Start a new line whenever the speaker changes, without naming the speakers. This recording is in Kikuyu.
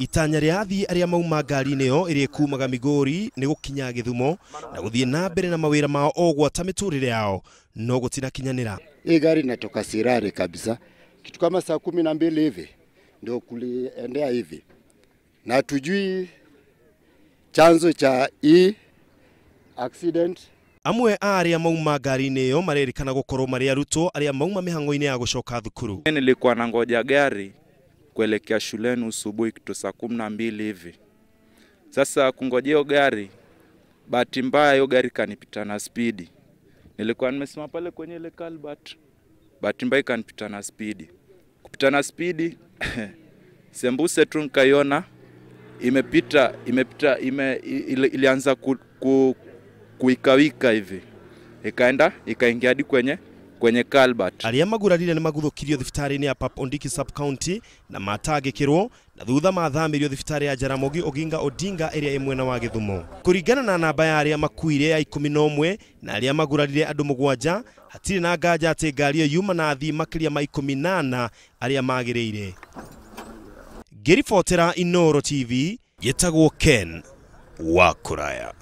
Itanya rĩa athii arĩa mauma ngari-inĩ ĩyo ĩrĩa ĩkumaga Migori nĩ gũkinya Gĩthumo na gũthiĩ na mbere na mawĩra mao o gwata mĩtũrĩre yao, no gũtinakinyanĩra.
Hii gari inatoka Sirari kabisa, kitu kama saa 12 hivi ndio kuliendea hivi, na tujui chanzo cha hii accident.
Amwe a arĩa mauma ngari-inĩ ĩyo marerĩkana gũkorwo marĩ arutwo arĩa mauma mĩhang'o-inĩ ya gũcoka thukuru.
Nilikuwa nangoja gari kuelekea shuleni usubuhi kitu saa 12 hivi. Sasa kungojea hiyo gari, bahati mbaya hiyo gari kanipita na spidi. Nilikuwa nimesimama pale kwenye ile culvert, bahati mbaya ikanipita na spidi. Kupita na spidi sembuse tu nikaiona imepita imepita ime, ilianza kuikawika hivi, ikaenda ikaingia hadi kwenye culvert.
Arĩa magurarire nĩ maguthũkirio thibitarĩ-inĩ ya Pap Ondiki sub county na matangĩkĩrwo na thutha mathamĩrio thibitarĩ ya Jaramogi Oginga Odinga ĩrĩa ĩ mwena wa Gĩthumo. Kũringana na namba ya arĩa makuire ya 11 na arĩa magurarire andũ 7, hatirĩ na nganja atĩ ngari ĩyo yuma na athii makĩria ma 14 arĩa magĩrĩire. Ngĩribotera Inooro TV, njĩtagwo Ken wa Kũraya.